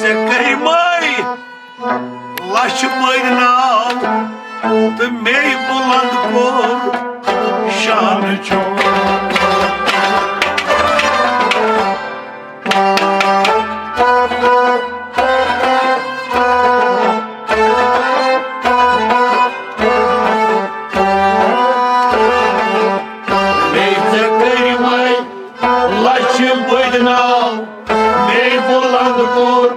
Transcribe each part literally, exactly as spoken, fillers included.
کریمے لچھ بٔدۍ ناو تہٕ مے بُلند کوٚر شان چون۔ مے ژےٚ کریمے لچھ بٔدۍ ناو مے بُلند کوٚر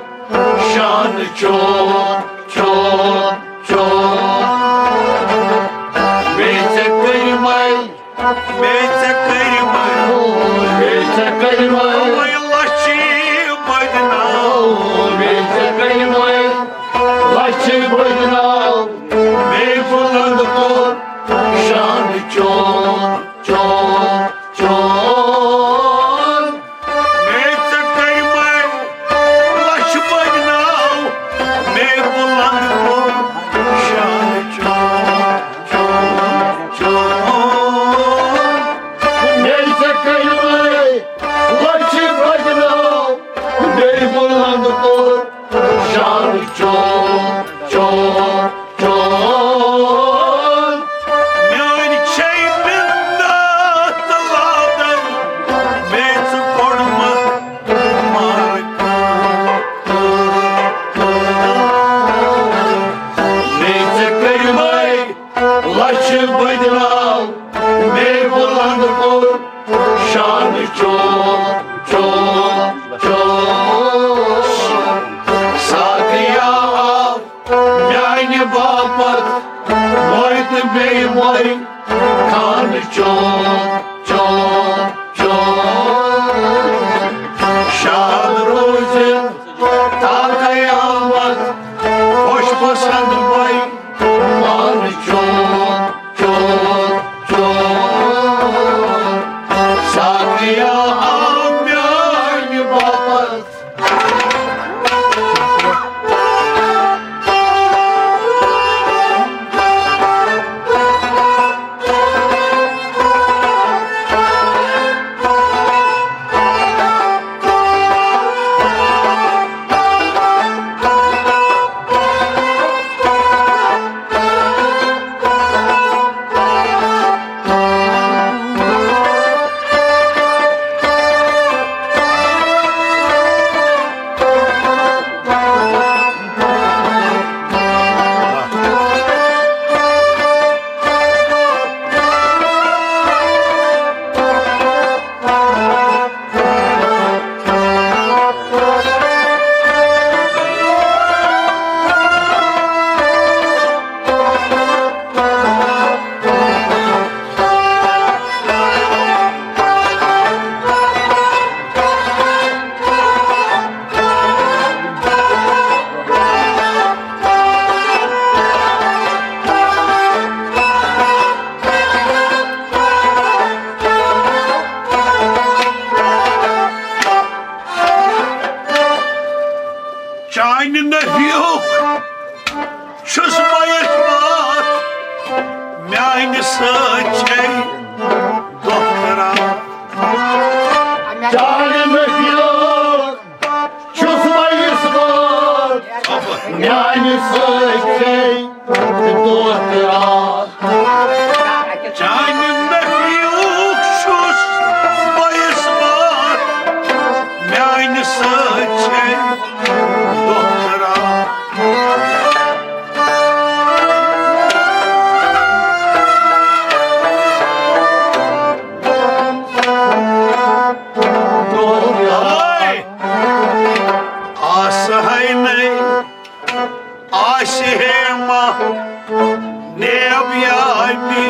شان چون، چون، چون۔ مے ژےٚ کریمے، مے ژےٚ کریمے، مے ژےٚ کریمے۔ اَوَے لچھِ بٔدۍ ناو، مے ژےٚ کریمے لچھِ بٔدۍ ناو مے بُلند کوٚر شان چون، چون، چون۔ مے ژےٚ کریمے لچھ بٔدۍ ناو مے بُلند کوٚر شان چون، چون، چون۔ مے ژےٚ کریمے لچھ بٔدۍ ناو مے بُلند کوٚر شان چون، چون، چون۔ میٲنۍ چھے مِنت تہٕ لادن، مے ژٕ کوٚڑمُت مارٕ۔ مے ژےٚ کریمے لچھِ بٔدۍ ناو مے بُلند کوٚر شان چون، چون، چون۔ ساقیا آو میانہِ باپتھ مۄرِ تہٕ بیٚیہِ مۄرِ خان چون، چون، چون۔ شاد روزِ تا قیامت، خۄش پسند بے مان چون، چون، چون۔ ساقیا آو میانہِ باپتھ۔ چانہِ نفیُک چھُس بہٕ یَژھان، میانہِ سۭتۍ چھے دۄہ کران۔ چانہِ نفیُک چھُس بہٕ یَژھان، میانہِ سۭتۍ چھے دۄہ کران۔ چانہِ نفیُک چھُس بہٕ یَژھان، میانہِ سۭتۍ چھے دۄہ کران۔ آسہٕ ہاے نے، آسہِ ہے ما نیب یادی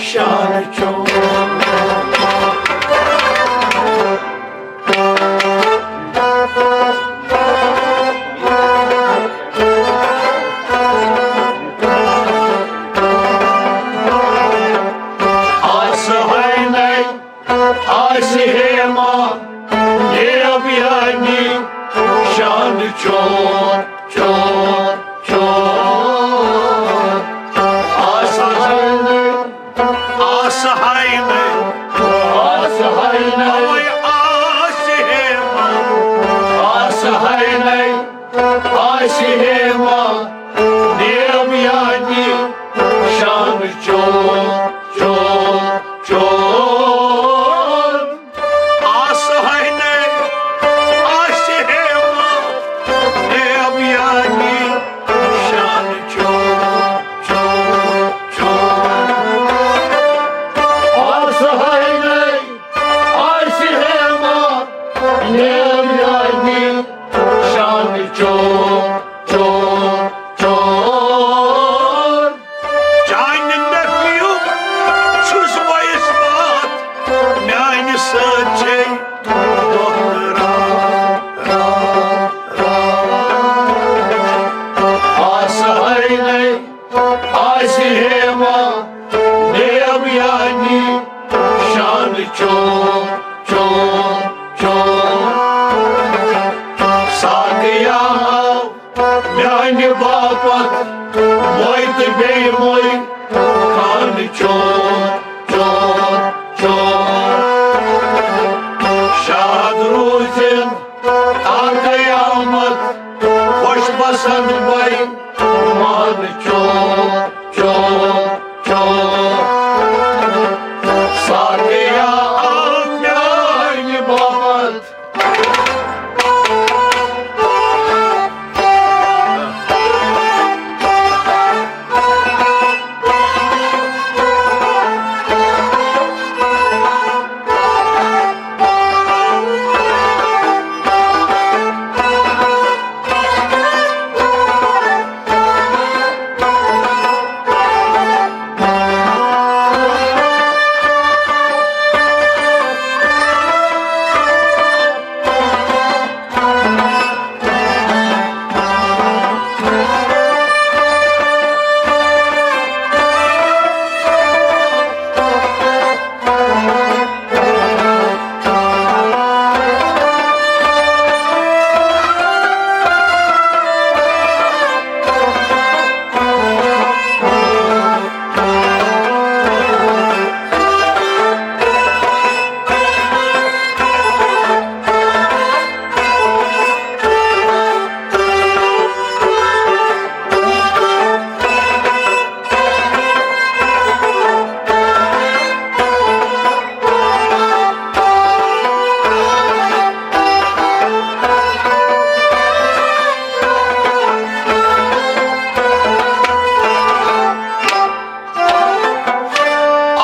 شان چون۔ آسہٕ ہاے نے، آسہِ ہے ما نیب یادی شان چون، چون، چون۔ آسہٕ ہاے نے، آسہٕ ہاے نے، آسہٕ ہاے نے۔ اَوَے آسہِ ہے ما، آسہٕ ہاے نے۔ آسہِ ہے ما نیب یعنی شان چون، چون، چون۔ آسہٕ ہاے نے، آسہِ ہے ما نیب یعنی شان چون، چون، چون۔ آسہٕ ہاے نے، آسہِ ہے ما نیب یعنی شان چون، چون، چون۔ چانہِ نفیُک چھُس بہٕ اِثبات، میانہِ سۭتۍ چھے دۄہ تہٕ راتھ، راتھ، راتھ۔ آسہٕ ہاے نے، آسہِ ہے ما نیب یعنی شان چون، چون، چون۔ ساقیا آو میانہِ باپتھ، موے تہٕ بیٚیہِ موے خان چون، چون، چون۔ شاد روٗزِن تا قیامت، خوش پسند بے مان چون، چون، چون۔ ساقیا آو میانہِ باپتھ۔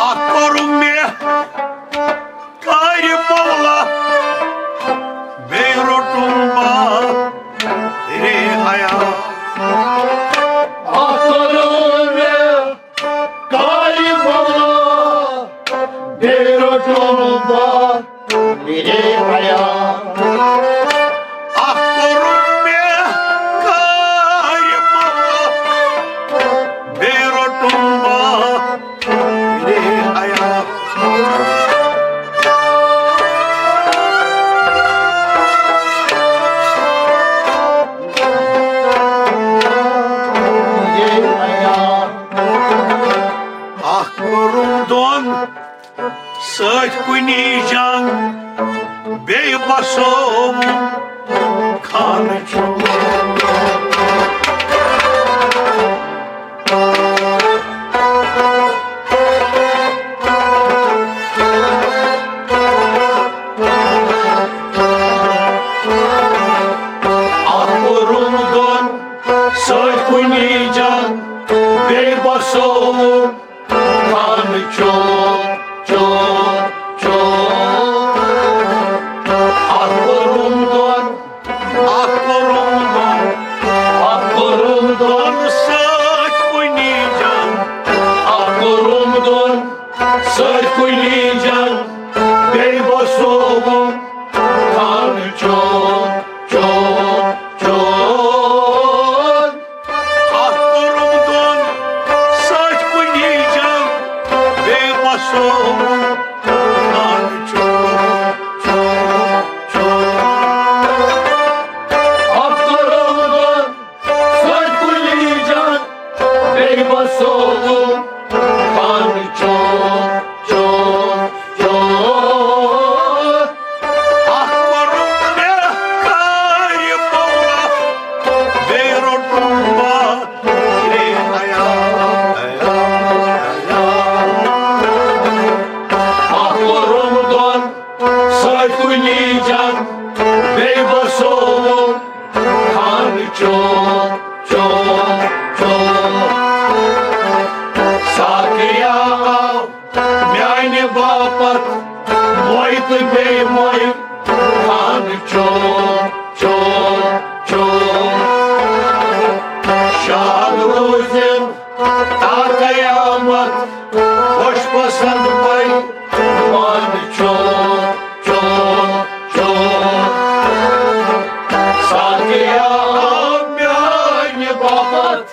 اکھ کوٚرُم مےٚ کارِ مولا، بیٚیہِ روٚٹُم بہرِ حیا۔ اکھ کوٚرُم مےٚ کارِ مولا، بیٚیہِ روٚٹُم بہرِ حیا۔ اکھ کوٚرُم مےٚ کارِ مولا، بیٚیہِ روٚٹُم بہرِ حیا۔ اکھ کوٚرُم دۄن سۭتۍ کُنی جنگ، بیٚیہِ بسووُم خانہٕ چون۔ اکھ کوٚرُم دۄن سۭتۍ کُنی جنگ، بیٚیہِ بسووُم خانہٕ چون، چون، چون۔ اکھ کوٚرُم دۄن، اکھ کوٚرُم دۄن، اکھ کوٚرُم دۄن سۭتۍ کُنی جنگ۔ اکھ کوٚرُم دۄن سۭتۍ کُنی جنگ، بیٚیہِ بسووُم خانہٕ چون، چون، چون۔ اکھ کوٚرُم دۄن سۭتۍ کُنی جنگ، بیٚیہِ بسووُم خانہٕ چون، چون، چون۔ اکھ کوٚرُم دۄن سۭتۍ کُنی جنگ، بیٚیہِ بسووُم خانہٕ چون، چون۔ چون، چون، چون۔ ساقیا آو میانہِ باپتھ، وۄنۍ تہٕ بیٚیہِ وۄنۍ۔ خان چون، چون، چون۔ شاد روزِن تا قیامت، خوش پسند پے مان چون، چون، چون۔ ساقیا آو میانہِ باپتھ۔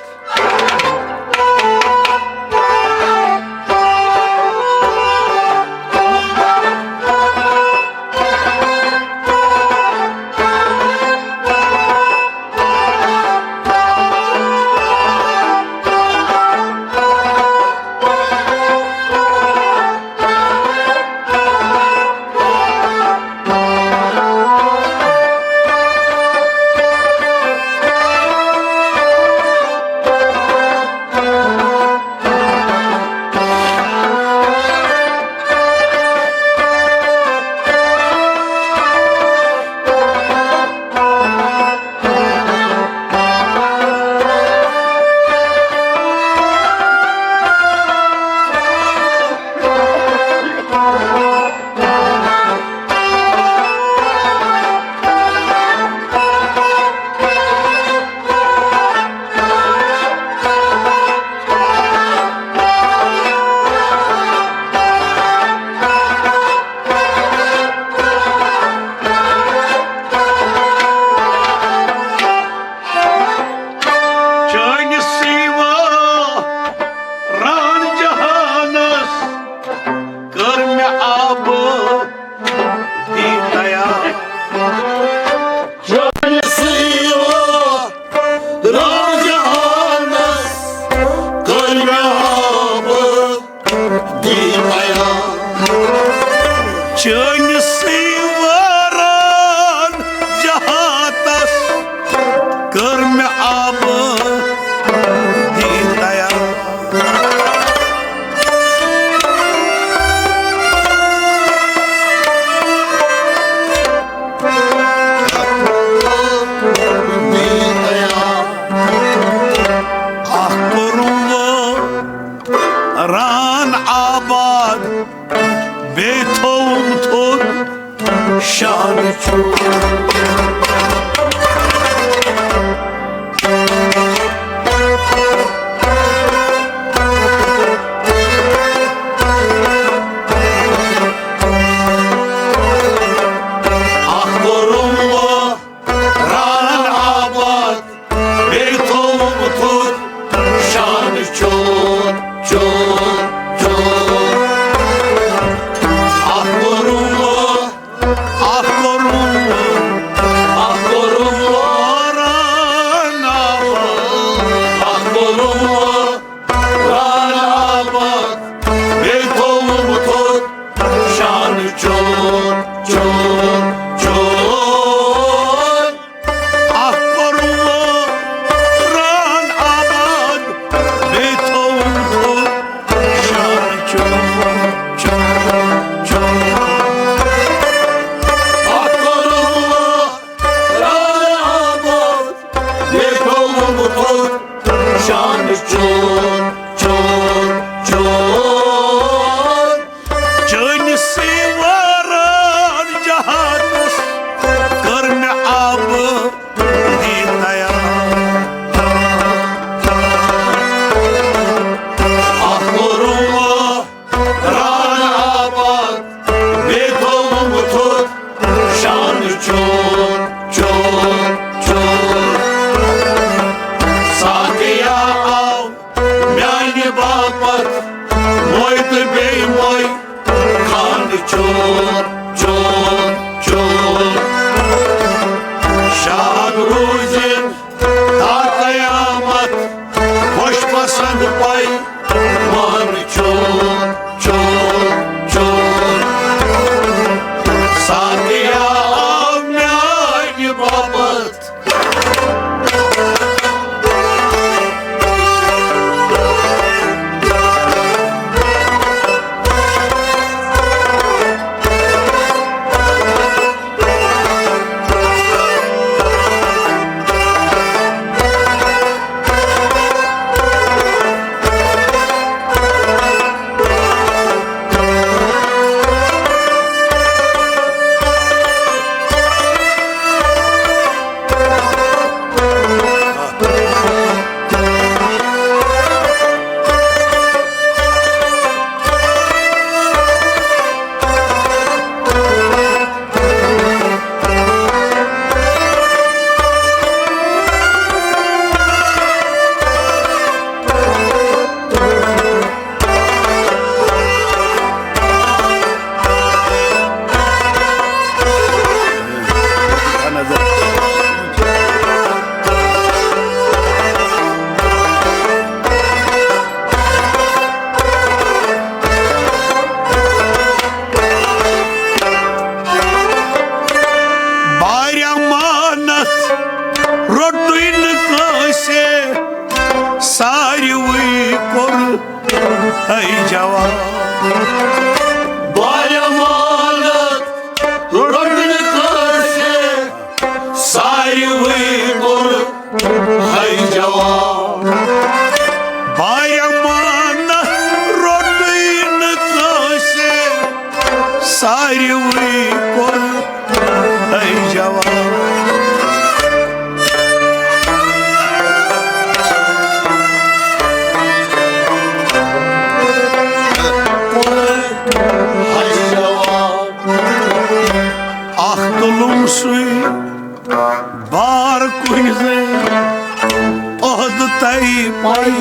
پَے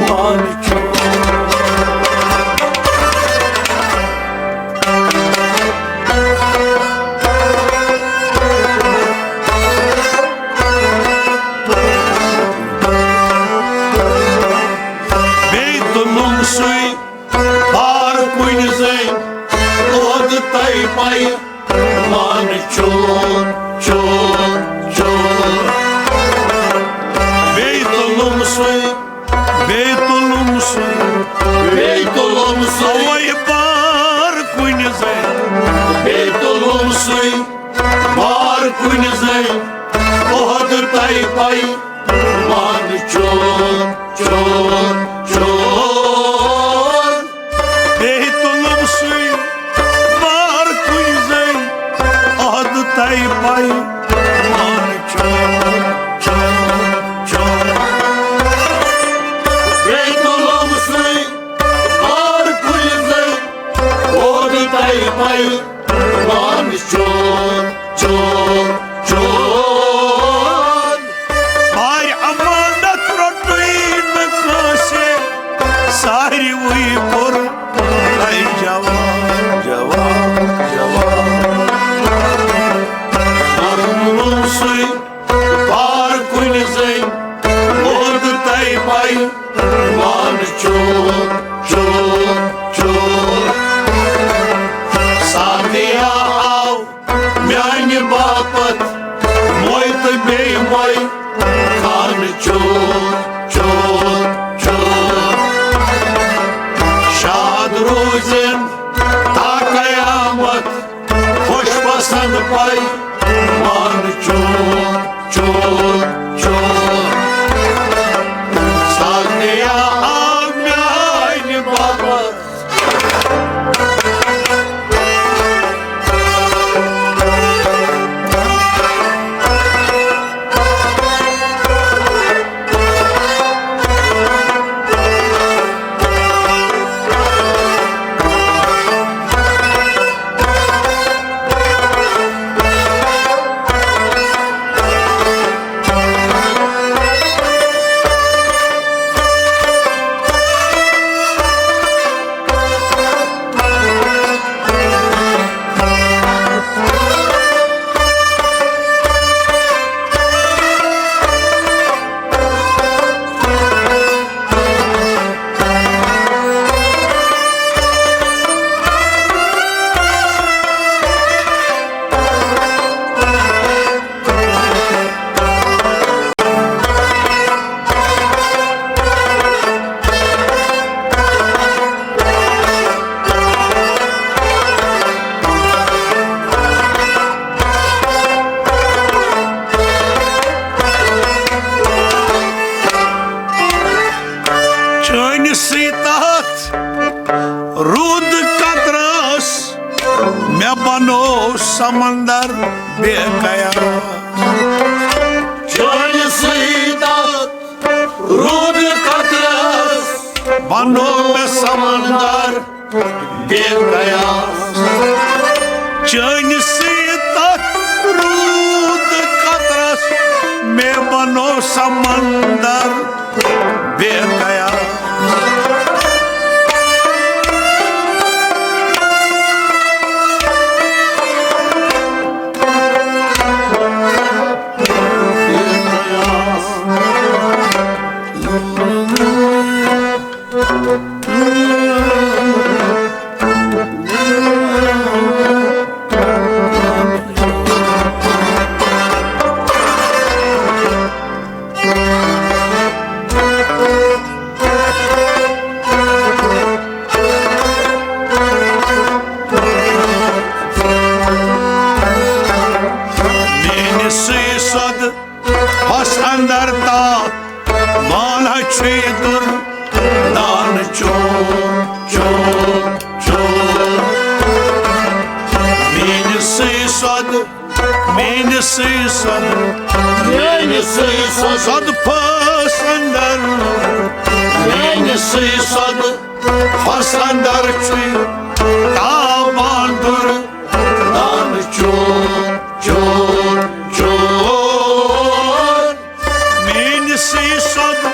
مان چھُ۔ بیٚیہِ تُلُم سُے بار کُنہِ زٔنۍ، عہدٕ تَے پَے مان چور، چور، چور۔ بیٚیہِ تُلُم سُے، بیٚیہِ تُلُم سُے، بیٚیہِ تُلُم سُے۔ اَوَے بار کُنہِ زَنہِ۔ بیٚیہِ تُلُم سُے، بار کُنہِ زَنہِ۔ عہدٕ تَے پَے مان چور، چور، چور۔ بیٚیہِ تُلُم سُے بار کُنہِ زَنہِ، عہدٕ تَے پَے مان چور، چور، چور۔ بیٚیہِ تُلُم سُے بار کُنہِ زَنہِ، عہدٕ تَے پَے مان چور، چور، چور۔ آے امانت روٚٹُے نہٕ کٲنٛسہِ، ساروٕے کوٚر تۄہہِ جواب، جواب، جواب۔ پَرُن سُے بار کُنہِ زٔنۍ، عہدٕ تَے پَے مان چور، چور، چور۔ ساتیا آو میانہِ باپتھ موے تہٕ بیٚیہِ موے خانہٕ چور، چور، چور۔ شاد روزن تا قیامت، خوش پسند پے مان چور، چور، چور۔ ساتیا آو میانہِ باپتھ۔ چٲنِسٕے تَتھ روٗد قطرس مےٚ بنوو سمندر بے قیاس۔ چٲنِسٕے تَتھ روٗد قطرس بنوو مےٚ سمندر بے قیاس۔ چٲنِسٕے تَتھ روٗد قطرس مےٚ بنوو سمندر بے قیاس۔ میٲنِسٕے سۄدٕ پس اندر تا مانا چھُے دُر دان چور، چور، چور۔ میٲنِسٕے سۄدٕ، میٲنِسٕے سۄدٕ، میٲنِسٕے سۄدٕ، سۄدٕ پس اندر، میٲنِسٕے سۄدٕ پس اندر چھُے تابان دُر دان چور، چور، چور۔ میٲنِسٕے سۄدٕ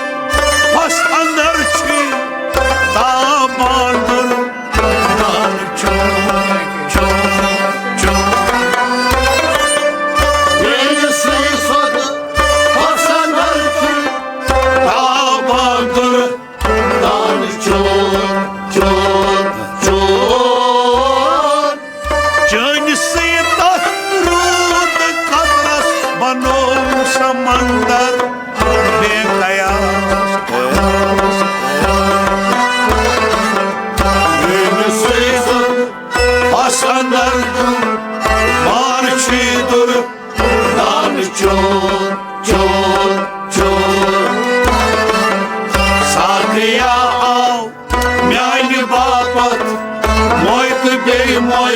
مۄے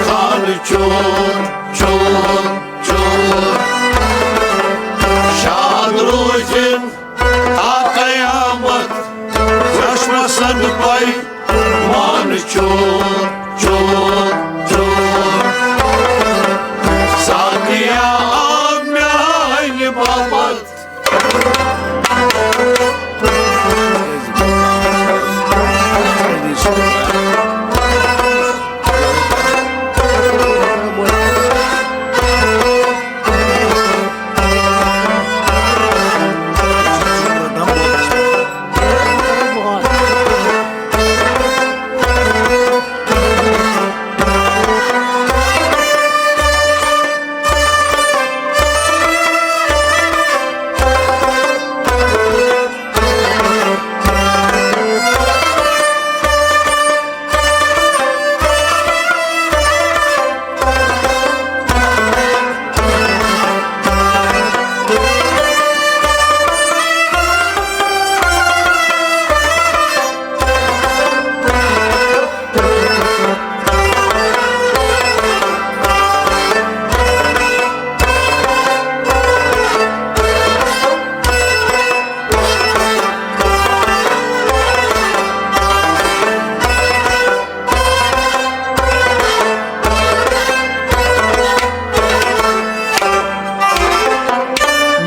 خانہٕ چور، چور، چور۔ شاد روٗزِن تا قیامت، چشمہٕ سنٛد پے مان چور، چور، چور۔ ساقیا آو میانہِ باپتھ۔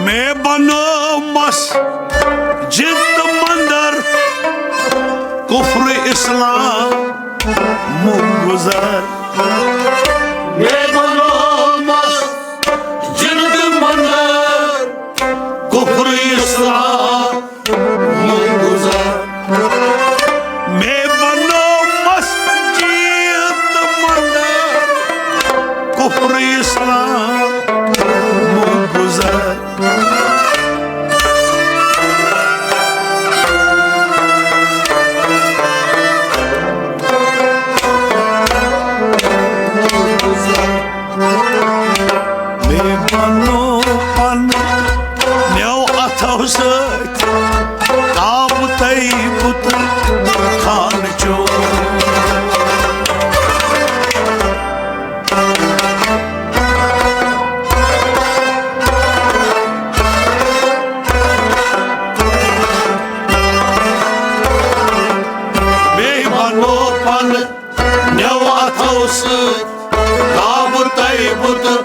مےٚ بنوو مسجد تہٕ مندر، کفر اسلام گُزر۔ مےٚ بنوو مسجد تہٕ مندر، کفر اسلام گُزر۔ مےٚ بنوو مسجد تہٕ مندر، کفر اسلام گُزر۔ مےٚ بنوو پنہٕ نیو اتھو سۭتۍ کعبہٕ طیبہٕ تہٕ خانہٕ چور۔ مےٚ بنوو پنہٕ نیو اتھو سۭتۍ کعبہٕ طیبہٕ تہٕ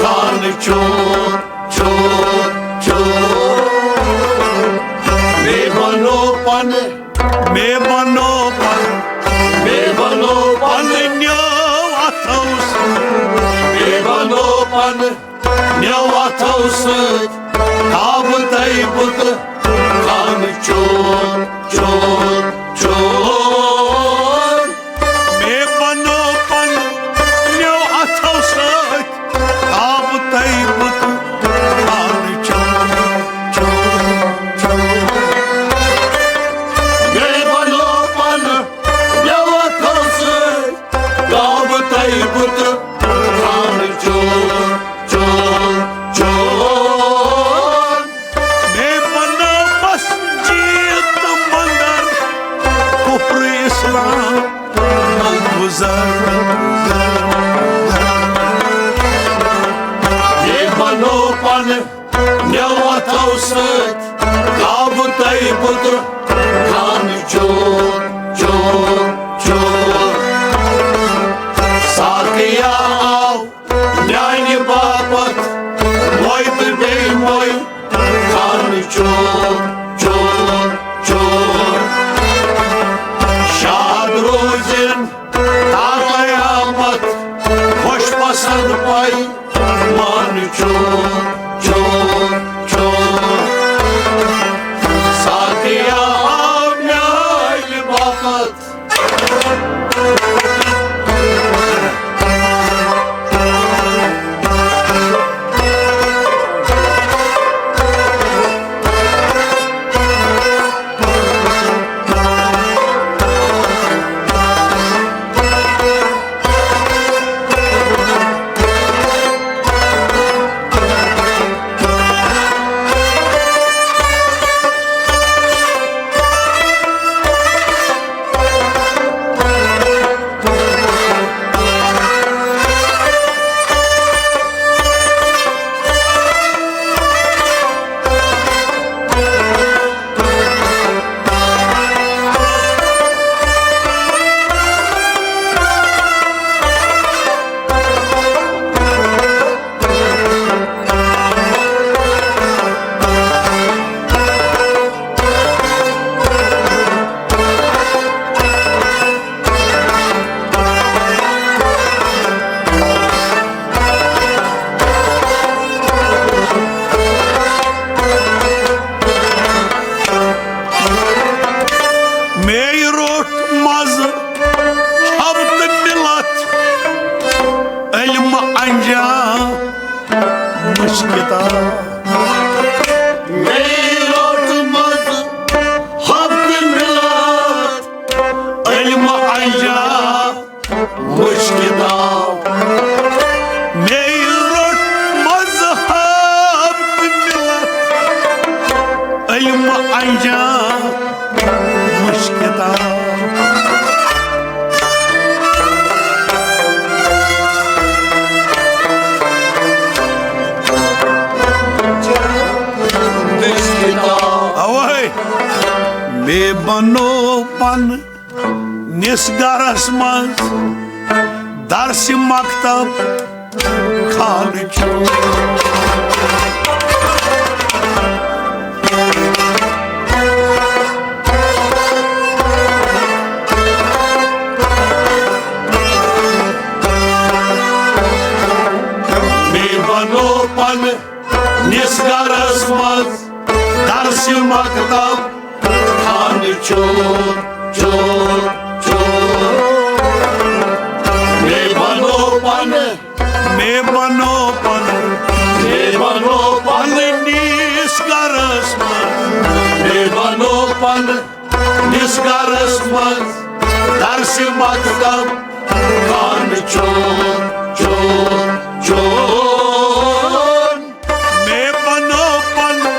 خانہٕ چور، چور، چور۔ مےٚ بنوو پنہٕ، مےٚ بنوو پنہٕ، مےٚ بنوو پنہٕ نیو اتھو سۭتۍ، مےٚ بنوو پنہٕ نیو اتھو سۭتۍ کعبہٕ طیبہٕ تہٕ خانہٕ چور، چور، چور۔ مےٚ بنوو پنہٕ نیو اتھو سۭتۍ کعبہٕ طیبہٕ تہٕ خانہٕ چور، چور، چور۔ مےٚ بنوو پنہٕ نیو اتھو سۭتۍ کعبہٕ طیبہٕ تہٕ خانہٕ چور، چور، چور۔ مےٚ بنٲو مسجد تہٕ مندر، کفر اسلام گُزر۔ مےٚ بنوو پنہٕ نیو اتھو سۭتۍ کعبہٕ طیبہٕ تہٕ خانہٕ چور، چور، چور۔ ساقیا آو میانہِ باپتھ مۄے تہٕ بیٚیہِ مۄے خانہٕ چور، چور، چور۔ شاد روزِن تا قیامت، خۄش پسند پے مان چور، چور، چور۔ ساقیا آو میانہِ باپتھ۔ انجام مشکتاب۔ اوے، مے بنو پن نِس گرس منٛز درسِ مکتب خانہٕ چوٗر۔ مے بنو پنہٕ نِس گرس منٛز درسِ مکتب خانہٕ چوٗر، چوٗر، چوٗر۔ مے بنو پنہٕ، مے بنو پنہٕ، مے بنو پنہٕ نِس گرس منٛز، مے بنو پنہٕ نِس گرس منٛز درسِ مکتب خانہٕ چوٗر، چوٗر، چوٗر۔ مے بنو پنہٕ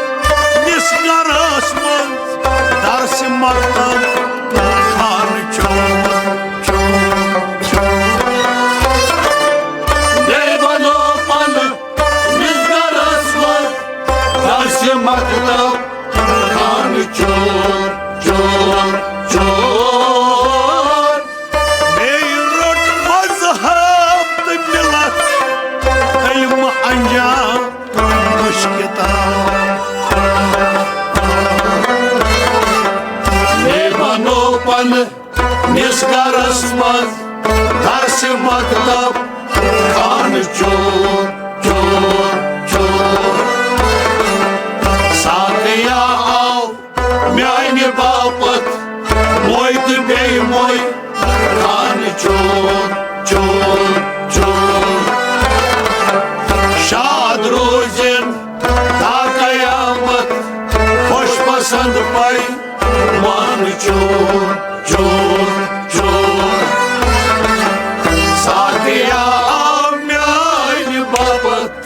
نِس گرس منٛز درسِ مکتب خانہٕ چوٗر، چوٗر، چوٗر۔ مے بنو پنہٕ نِس گرس منٛز درسِ مکتب خانہٕ چوٗر، چوٗر، چوٗر۔ مے روٚٹ مذہب تہٕ ملت علم انجام مشکتاب۔ مے بنو پنہٕ نِس گرس منٛز درسِ مکتب خانہٕ چوٗر، چوٗر، چوٗر۔ ساقیا آو میانہِ باپتھ موے تہٕ بیٚیہِ موے خانہٕ چوٗر، چوٗر، چوٗر۔ شاد روزِن تا قیامت، خۄش پسند پے مان چوٗر، چوٗر، چوٗر۔ ساقیا آو میانہِ باپتھ۔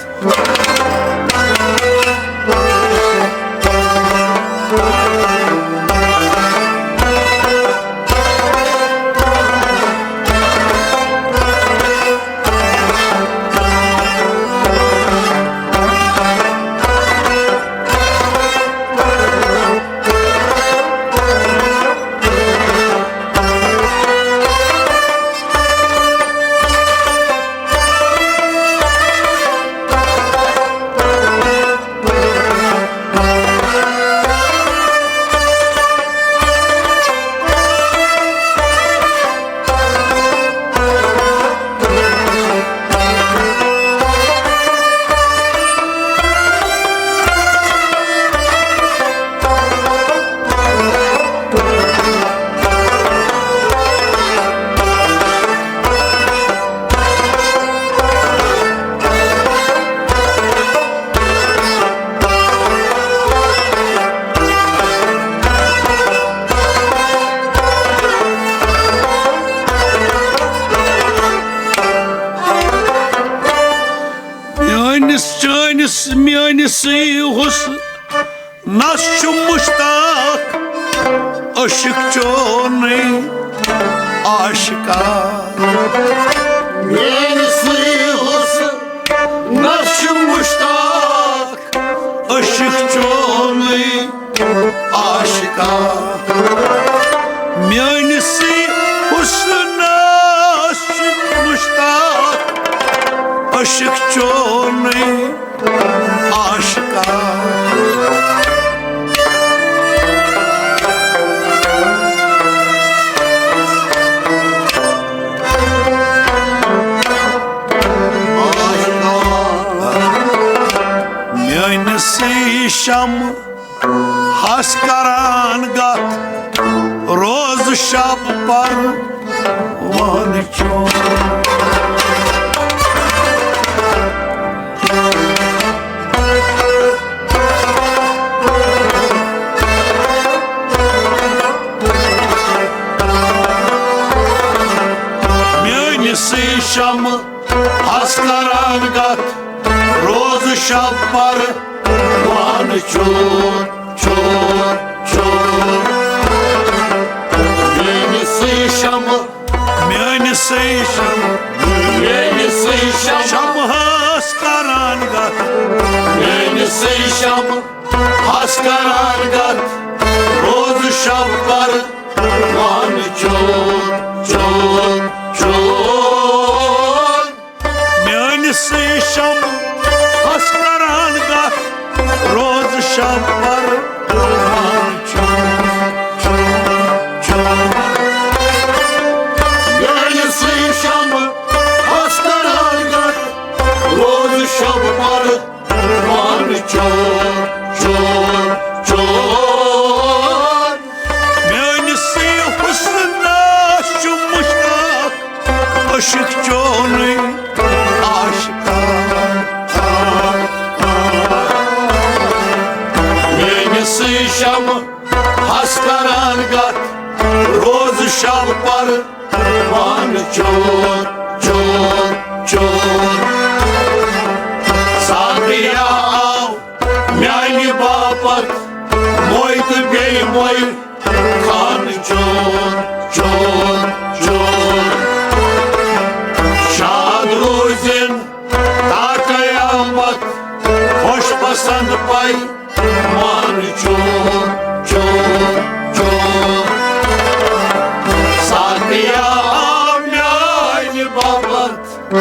میٲنِس چٲنِس میٲنِسٕے حُسنَس چھُ مُشتاق عٲشِق چونُے عاشقا۔ میٲنِسٕے حُسنَس چھُ مُشتاق عٲشِق چونُے عاشقا۔ میٲنِسٕے حُسنَس چھُ مُشتاق عٲشِق چونُے عاشقا۔ میٲنِسٕے شمہٕ ہس کران گتھ، روز شب پروانہٕ چون۔ میٲنِسٕے شمہٕ ہس کران گتھ، روز شب پروانہٕ چون۔ چور، چور۔ میٲنِسٕے شمہٕ۔ میٲنِسٕے شمہٕ۔ میٲنِسٕے شمہٕ۔ شمہٕ ہس کران گتھ۔ میٲنِسٕے شمہٕ ہس کران گتھ۔ روزٕ شب پر مان چور، چور، چور۔ میٲنِسٕے شمہٕ ہس کران گتھ۔ روزٕ شب پر مان چور، چور، چور۔ میٲنِسٕے شمہٕ ہس کران گتھ۔ روزٕ شب پر مان چور، چور، چور۔ میٲنِسٕے حُسنس چھُ مُشتاق عٲشِق چونُے عاشقا۔ میٲنِسٕے شمہٕ ہس کران گتھ۔ روزٕ شب پر مان چور، چور، چور۔ ساقیا آو میانہِ باپتھ، موے تہٕ بیٚیہِ موے خانہٕ چور، چور، چور۔ شاد روزِن تا قیامت، خۄش پسند پے مان چور، چور، چور۔ ساقیا آو میانہِ باپتھ۔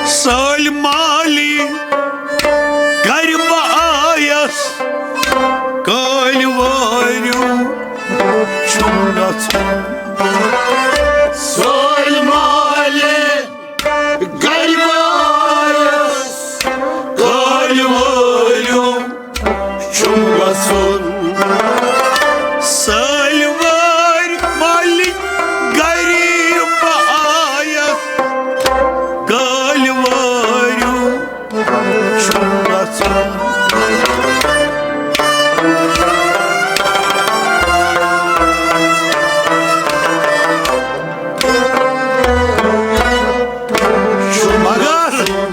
سٲلۍ مالی گرِ بہٕ آیس، کٲلۍ وٲرِو چھُم گژھُن۔ سٲلۍ مالی گرِ بہٕ آیس، کٲلۍ وٲرِو چھُم گژھُن۔ سٲلۍ وٲرۍ مٲلِک گرِ بہٕ آیس، کٲلۍ وٲرِو چھُم گژھُن۔ چھُم گژھُن۔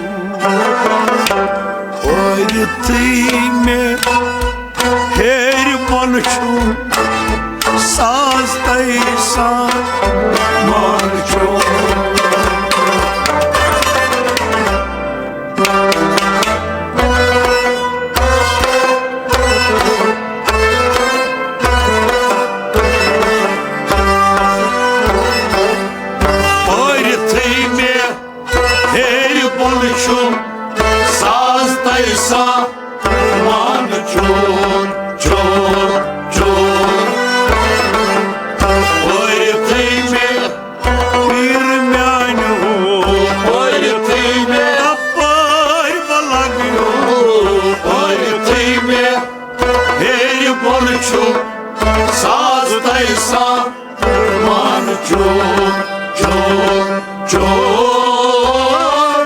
پٔرِتھٕے مےٚ ہیٚرِ بۄن چھُم ساز تۄہہِ سان مان چھُم۔ پٔرِتھٕے مےٚ ہیٚرِ بۄن چھُم ساز تۄہہِ سان مان چور، چور، چور۔ پٔرِتھٕے مےٚ پیٖر میانہِ ہو، پٔرِتھٕے مےٚ اپٲرۍ بہٕ لگیو، پٔرِتھٕے مےٚ ہیٚرِ بۄن چھُم ساز تۄہہِ سان مان چور، چور، چور۔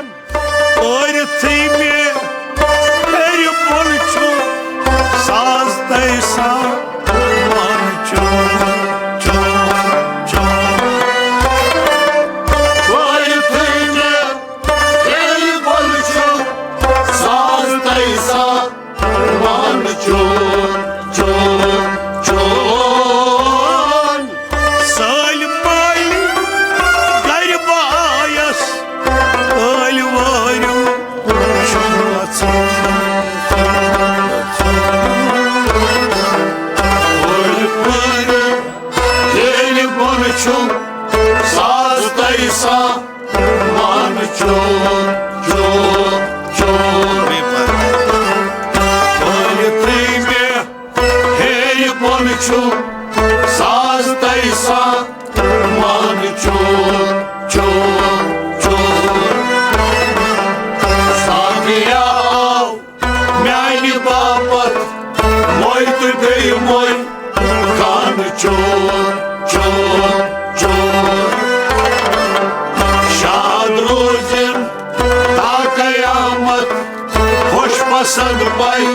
پٔرِتھٕے مےٚ ہیٚرِ بۄن چھُم ساز تۄہہِ سان مان چور، چور، چور۔ پٔرِتھٕے مےٚ ہیٚرِ بۄن چھُم ساز تۄہہِ سان مان چور، چور، چور۔ چھُ ساز تۄہہِ سامان چھُ، چھُ، چھُ۔ ساقیا آو میانہِ باپتھ، مۄے تہٕ بیٚیہِ مۄے۔ خان چھُ، چھُ، چھُ۔ شاد روزِن تا قیامت، خۄش پسند پاے۔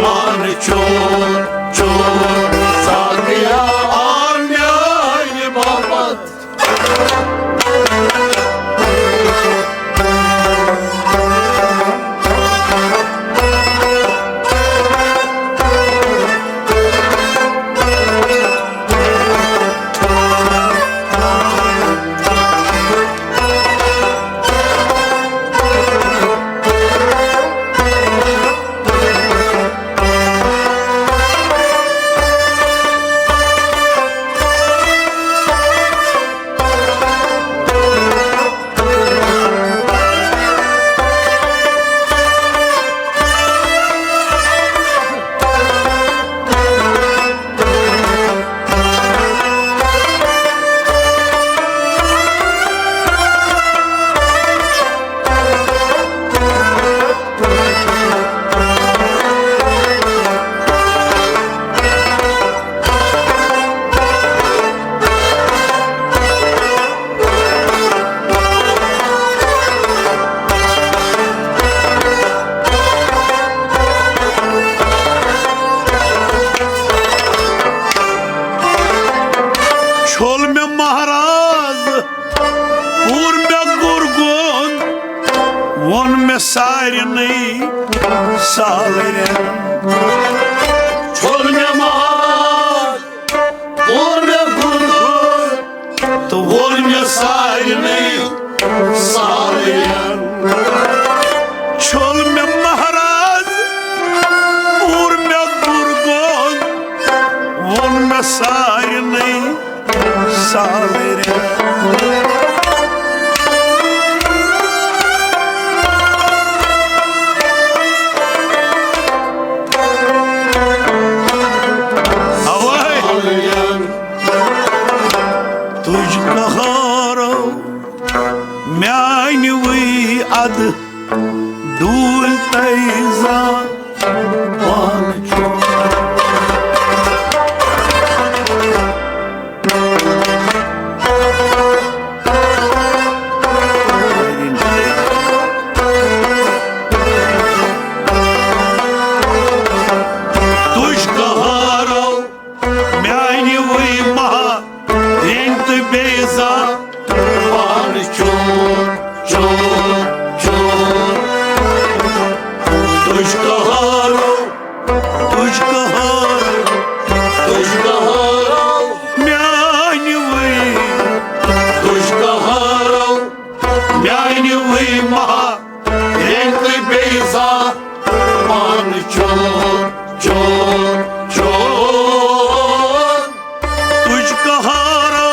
مان چھُ، چھُ، ساقیا آو میانہِ باپتھ۔ چھوٚل مےٚ مہراز، پوٗر مےٚ گُرگُن، ووٚن مےٚ سارنٕے سالرٮ۪ن۔ چھوٚل مےٚ مہراز، پوٗر مےٚ گُرگُن، تہٕ ووٚن مےٚ سارنٕے سالرٮ۪ن۔ چھوٚل مےٚ مہراز، پوٗر مےٚ گُرگُن، ووٚن مےٚ سارنٕے سالرٮ۪ن۔ اوے۔ تُج قہارو میانہِ وٕے ادٕ ڈوٗلۍ تیزا پانہٕ چھُ۔ تُج قہارو میانہِ وٕے مہا رینگ تہٕ بیزا پانہٕ چھُ، چھُ، چھُ۔ تُج قہارو، تُج قہارو، تُج قہارو میانہِ وٕے، تُج قہارو میانہِ وٕے مہا رینگ تہٕ بیزا پانہٕ چھُ، چھُ، چھُ۔ تُج قہارو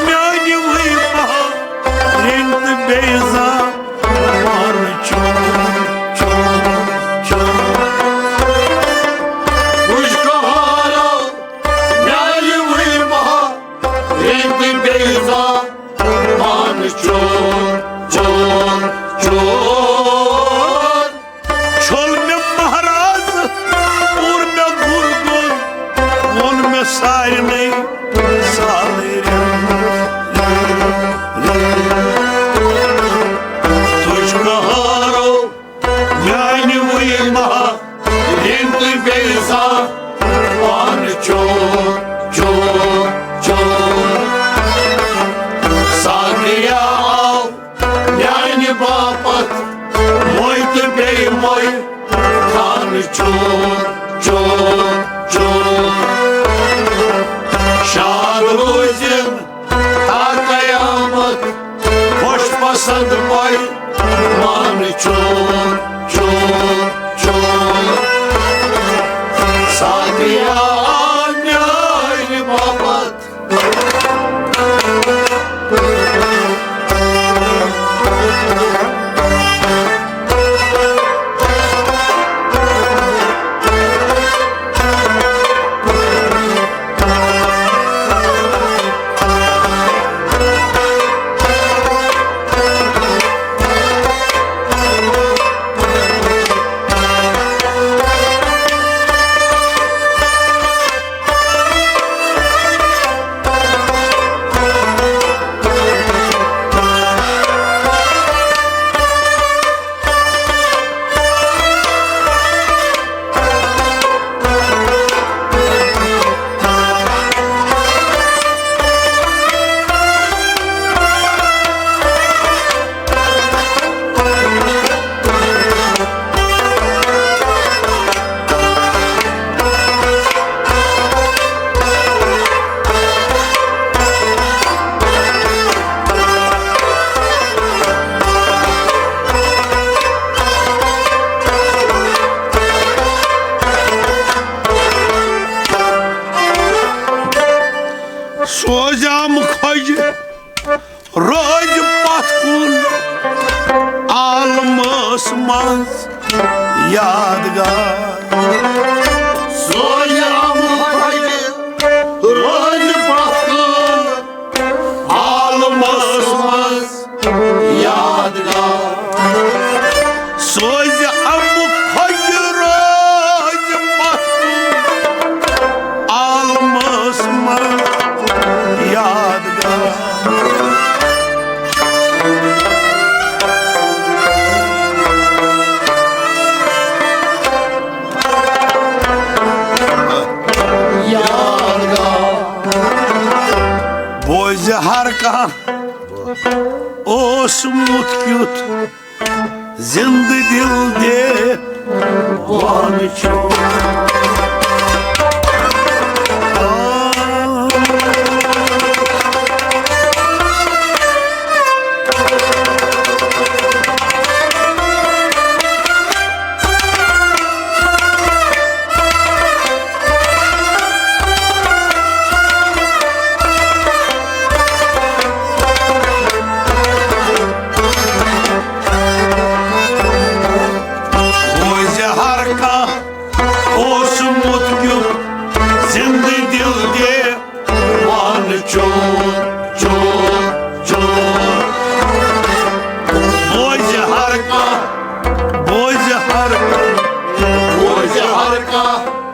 میانہِ وٕے مہا رینگ تہٕ بیزا پانہٕ چھُ، چھُ، چھُ۔ تُج قہارو میانہِ وٕے مہا رینگ تہٕ بیزا پانہٕ چھُ، چھُ، چھُ۔ چھوٚل مےٚ مہراز، پوٗر مےٚ گُرگُن، ووٚن مےٚ سارنٕے سالرٮ۪ن۔ تُج قہارو میانہِ وٕے مہا رینگ تہٕ بیزا پانہٕ چھُ، چھُ، چھُ۔ ساقیا آو میانہِ باپتھ، مۄے تہٕ بیٚیہِ مۄے۔ خان چھُ، چھُ، چھُ۔ شاد روٗزِن تا قیامت، خۄش پسند پاے۔ مان چھُ، چھُ، چھُ۔ ساقیا آو میانہِ باپتھ۔ سوزِ اَمہٕ خۄجہِ روزِ پتھ کُن عالمس منٛز یادگار۔ سوزِ اَمہٕ خۄجہِ روزِ پتھ کُن عالمس منٛز یادگار۔ سوزِ اَمہٕ خۄجہِ روزِ پتھ کُن عالمس منٛز یادگار۔ بوزِ ہر کانٛہہ اوسمُت کیُتھ زِندٕ دِل دِ وَن چھُ۔ بوزِ ہر کانٛہہ اوسمُت کیُتھ زِندٕ دِل دِ وَن چون، چون، چون۔ بوزِ ہر کانٛہہ، بوزِ ہر کانٛہہ، بوزِ ہر کانٛہہ۔